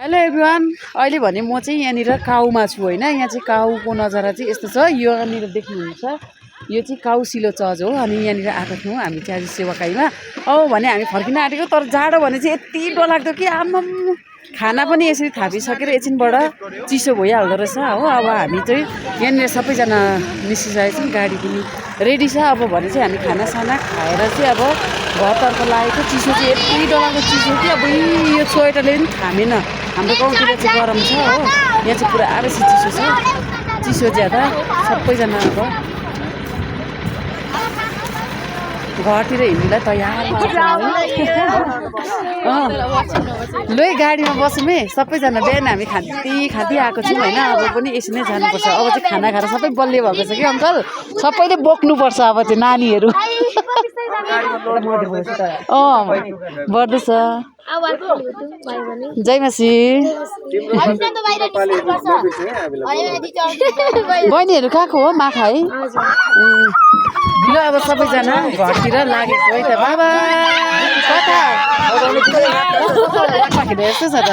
Hello everyone, अहिले भने म चाहिँ यहाँनिर काउमा छु होइन। यहाँ चाहिँ काउको नजारा चाहिँ यस्तो छ। यहाँनिर देख्नुहुन्छ यो चाहिँ काउ सिलो चज हो। अनि यहाँनिर आएको थियौँ हामी चाहिँ आज सेवाकाईमा। भने हामी फर्किन आँटेको, तर जाडो भने चाहिँ यति डरलाग्दो कि आम्माम। खाना पनि यसरी थापिसकेर एकछिनबाट चिसो भइहाल्दो रहेछ हो। अब हामी चाहिँ यहाँनिर सबैजना निस्किसकेको छौँ, गाडी पनि रेडी छ। अब भने चाहिँ हामी खानासाना खाएर चाहिँ अब घरतर्फ लागेको। चिसो चाहिँ यति डरलाग्दो चिसो कि अब यो स्वेटरले पनि थामेन। हाम्रो गाउँतिर चाहिँ गरम छ हो, यहाँ चाहिँ पुरा बेसी चिसो छ। चिसो ज्यादा सबैजना अब घरतिर हिँड्नुलाई तयार लै गाडीमा बसौँ है सबैजना। बिहान हामी खाँदै आएको छौँ होइन। अब पनि यसरी नै जानुपर्छ। अब चाहिँ खाना खाएर सबै बलियो भएको छ कि अङ्कल, सबैले बोक्नुपर्छ अब त्यो नानीहरू। बढ्दैछ। जय मासी। बहिनीहरू कहाँको हो? माखा है। ल अब सबैजना घरतिर लागेको है त। बाबा कता यस्तो छ त।